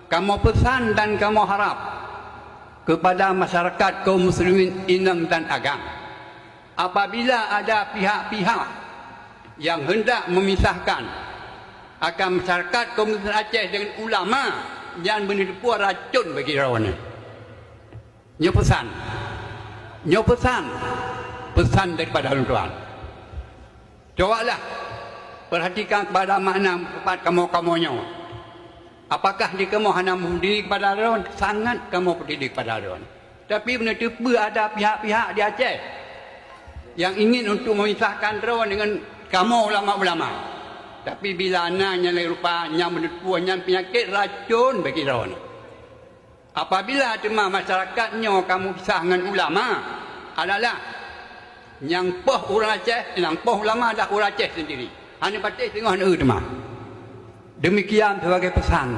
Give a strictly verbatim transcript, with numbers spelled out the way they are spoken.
Kamoe peusan dan kamoe harab keupada masyarakat kaum muslimin inong dan agam, apabila ada pihak-pihak nyang hendak memisahkan akan masyarakat kaum muslimin Aceh dengan ulama, nyan beuneuteupeu racun bagi droeneuh. Nyoe peusan. Nyoe peusan. Peusan daripada ulôn tuan. Cobalah perhatikan kepada makna sifat kamoe-kamoe nyoe. Apakah di kamoe hana meupeduli kepada droe? Sangat kamoe peduli kepada droe. Tapi beuneuteupeu ada pihak-pihak di Aceh yang ingin untuk memisahkan droe dengan kamoe ulama-ulama. Tapi bila na nyang lagée rupa nyang beuneuteupeu nyan peunyakét racun bagi droe. Apabila teuma masyarakat nyoe kamoe pisah ngon ulama, adalah nyang poh ureuëng Aceh, nyang poh ulama adalah ureuëng Aceh sendiri. Hana patéh teungoh neu teuma. Demikian sebagai pesan